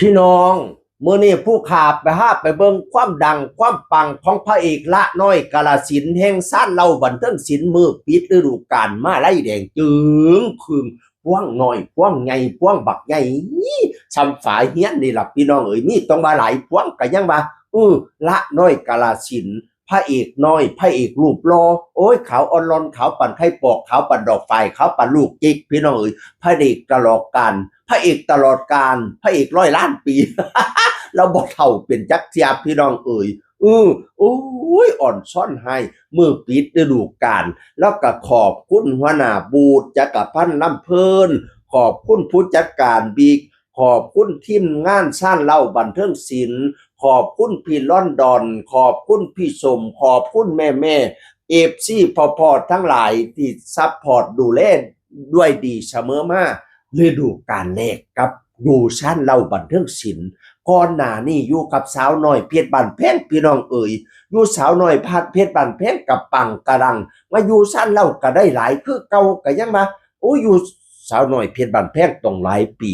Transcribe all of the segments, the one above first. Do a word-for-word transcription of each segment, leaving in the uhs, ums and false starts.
พี่น้อง มื้อนี้ผู้ข้าไปหาไปเบิ่งความดังความปังของพระเอกละน้อยกาลสินธุ์ แห่งซานเหล้าบันเทิงศิลป์ มื้อปิดฤดูกาล มาลัยแดงจึงครึ่ง พวงน้อยพวงใหญ่พวงบักใหญ่ ส่ำฝาเฮียนนี่ล่ะพี่น้องเอ๋ย มีต้องว่าหลายพวงก็ยังว่า เออ ละน้อยกาลสินธุ์ พระเอกน้อย พระเอกรูปหล่อ โอ้ย ขาวอ่อนหล่อน ขาวปานไข่ปอก ขาวปานดอกฝาย ขาวปานลูกจิก พี่น้องเอ๋ย พระเอกตลอดกาล พระเอกตลอดกาล พระเอกร้อยล้านปี ลาวบ่เฒ่าเป็นจักเทื่อพี่น้องเอ๋ย เออ โอ้ย อ่อนซ่อนให้ มื้อปิดฤดูกาล แล้วก็ขอบคุณหัวหน้าบูธ จักรพันธ์ลำเพลิน ขอบคุณผู้จัดการบิ๊ก ขอบคุณทีมงานซานเหล้าบันเทิงศิลป์ ขอบคุณพี่ลอนดอน ขอบคุณพี่สม ขอบคุณแม่แม่ เอฟซี พ่อๆ ทั้งหลายที่ซัพพอร์ตดูแลด้วยดีเสมอมา ฤดูกาลแรกกับอยู่ซานเหล้าบันเทิงศิลป์ ก่อนหน้านี้อยู่กับสาวน้อยเพชรบ้านแพง พี่น้องเอ๋ย อยู่สาวน้อยเพชรบ้านแพงกับปังกะดัง มาอยู่ซานเหล้าก็ได้หลายคือเก่า ก็ยังมา โอ้ย อยู่สาวน้อยเพชรบ้านแพงต้องหลายปี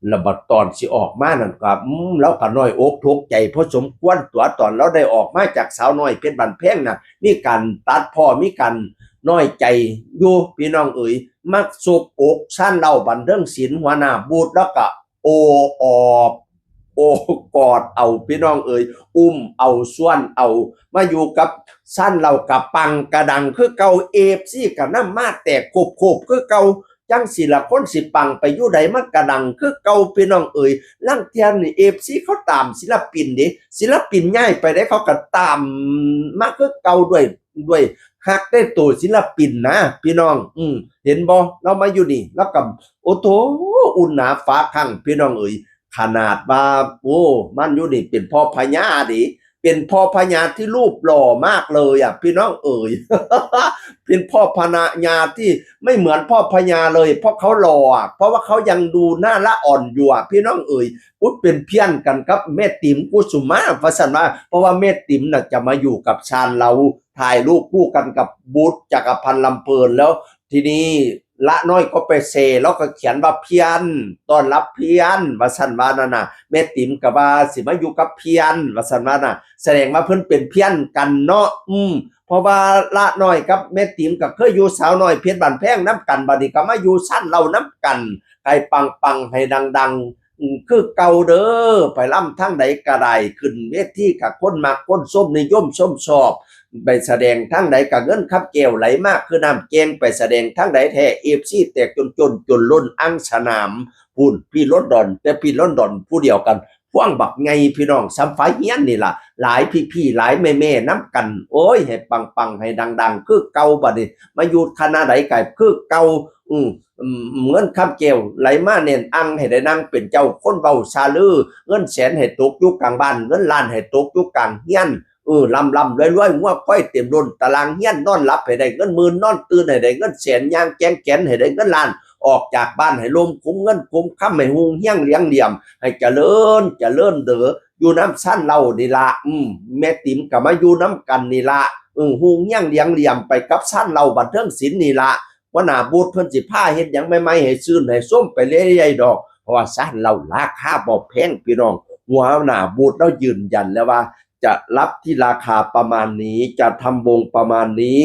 แล้วบัดตอนสิออกมานั่นก็ อืม ลาวก็น้อยอกตกใจพอสมควรตัว ตอนลาวได้ออกมาจากสาวน้อยเพชรบ้านแพงน่ะ มีการตัดพ้อ มีการน้อยใจอยู่ พี่น้องเอ๋ย มาซบอกซานเหล้าบันเทิงศิลป์ หัวหน้าบูธ แล้วก็โอออบ โอบกอดเอา พี่น้องเอ๋ย อุ้มเอา ซ้อนเอา มาอยู่กับซานเหล้ากับปังกะดังคือเก่า เอฟซี ก็นำมาแตกโคบๆ คือเก่า จั่งซี้ล่ะ คนสิปังไปอยู่ใดมันกะดังคือเก่า พี่น้องเอ๋ย ลางเทื่อนี่ เอฟซี เขาตามศิลปินเด้ ศิลปินย้ายไปใดเขาก็ตามมาคือเก่า ด้วย ด้วยฮักในตัวศิลปินนะ พี่น้อง อืม เห็นบ่ ลาวมาอยู่นี่ ลาวก็ โอ้โถ อุ่นหนาฝาคั่ง พี่น้องเอ๋ย ขนาดว่า โอ้ มันอยู่นี่เป็นพ่อพญาเด้ เป็นพ่อพญาที่รูปหล่อมากเลยอ่ะ พี่น้องเอ๋ย เป็นพ่อพญาที่ไม่เหมือนพ่อพญาเลย เพราะเขาหล่ออ่ะ เพราะว่าเขายังดูน่าละอ่อนอยู่อ่ะ พี่น้องเอ๋ย อุ๊ย เป็นเพี้ยนกันกับแม่ติ๋มกุสุมา ว่าซั่นว่า เพราะว่าแม่ติ๋มน่ะจะมาอยู่กับซานเหล้า ถ่ายรูปคู่กันกับบูธจักรพันธ์ลำเพลิน แล้วทีนี้ละน้อยก็ไปแชร์ แล้วก็เขียนว่าเพี้ยน ต้อนรับเพี้ยน ว่าซั่นว่านั่นน่ะ แม่ติ๋มก็ว่าสิมาอยู่กับเพี้ยน ว่าซั่นว่าน่ะ แสดงว่าเพิ่นเป็นเพี้ยนกันเนาะ อืม เพราะว่าละน้อยกับแม่ติ๋มก็เคยอยู่สาวน้อยเพชรบ้านแพงนำกัน บัดนี้ก็มาอยู่ซานเหล้านำกัน ให้ปังๆ ให้ดังๆ อืม คือเก่าเด้อ ไปลำทางใดก็ได้ ขึ้นเวทีก็คนมักคนชม นิยมชมชอบ ไปแสดงทางใดก็เงินคำแก้วไหลมาคือน้ำแกง ไปแสดงทางใดแท้ เอฟซี แตกจนจน จนล้นอังสนาม พู้น พี่ลอนดอน แต่พี่ลอนดอนผู้เดียวกัน พวงบักใหญ่ พี่น้อง ส่ำฝาเฮียนนี่ล่ะ หลายพี่ๆ หลายแม่ๆ นำกัน โอ้ย ให้ปังๆ ให้ดังๆ คือเก่า บัดนี้มาอยู่คณะใดก็คือเก่า อืม อืม เงินคำแก้วไหลมาแน่นอัง ให้ได้นั่งเป็นเจ้าคนเว้าซาลือ เงินแสนให้ตกอยู่กลางบ้าน เงินล้านให้ตกอยู่กลางเฮียน เออ ร่ำๆ รวยๆ งัวควายเต็มล้นตารางเฮียน นอนหลับให้ได้เงินหมื่น นอนตื่นให้ได้เงินแสน ย่างแกว่งแขนให้ได้เงินล้าน ออกจากบ้านให้ล้มคุ้มเงินคุ้มคำ ให้ฮุงเฮียงเลี้ยงเหลี่ยม ให้เจริญ เจริญเด้อ อยู่นำซานเหล้านี่ละ อืม แม่ติ๋มก็มาอยู่นำกันนี่ละ อืม ฮุงเฮียงเลี้ยงเหลี่ยมไปกับซานเหล้าบันเทิงศิลป์นี่ละ หัวหน้าบูธเพิ่นสิพาเฮ็ดหยังใหม่ๆ ให้ชื่นให้ชมไปเรื่อยๆ ดอก เพราะว่าซานเหล้าราคาบ่แพงพี่น้อง หัวหน้าบูธลาวยืนยันแล้วว่า จะรับที่ราคาประมาณนี้ จะทำวงประมาณนี้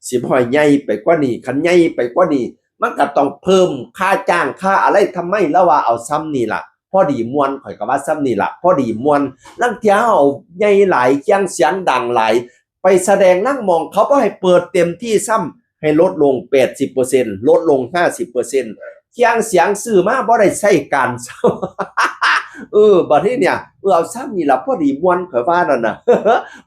สิบ่ให้ใหญ่ไปกว่านี้ คันใหญ่ไปกว่านี้ มันก็ต้องเพิ่มค่าจ้างค่าอะไรทำไม ลาวว่าเอาส่ำนี่ล่ะ พอดีม่วน ข้อยก็ว่าส่ำนี่ล่ะ พอดีม่วน ลางเทื่อเฮาเอาใหญ่หลาย เสียง เสียงดังหลาย ไปแสดงลางหม่องเขาบ่ให้เปิดเต็มที่ซ้ำ ให้ลดลง แปดสิบเปอร์เซ็นต์ ลดลง ห้าสิบเปอร์เซ็นต์ เสียง เสียงซื้อมาบ่ได้ใช้การ เออ บัดนี้เนี่ย เออ เอาส่ำนี่ล่ะ พอดีม่วน ข้อยว่านั่นน่ะ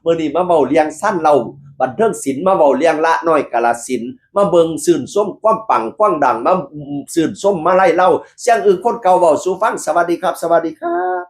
มื้อนี้มาเว้าเรื่องซานเหล้าบันเทิงศิลป์ มาเว้าเรื่องละน้อยกาลสินธุ์ มาเบิ่งชื่นชมความปังความดัง มาชื่นชมมาลัยลาว เสียงอึ่งคนเก่าเว้าสู่ฟัง สวัสดีครับ สวัสดีครับ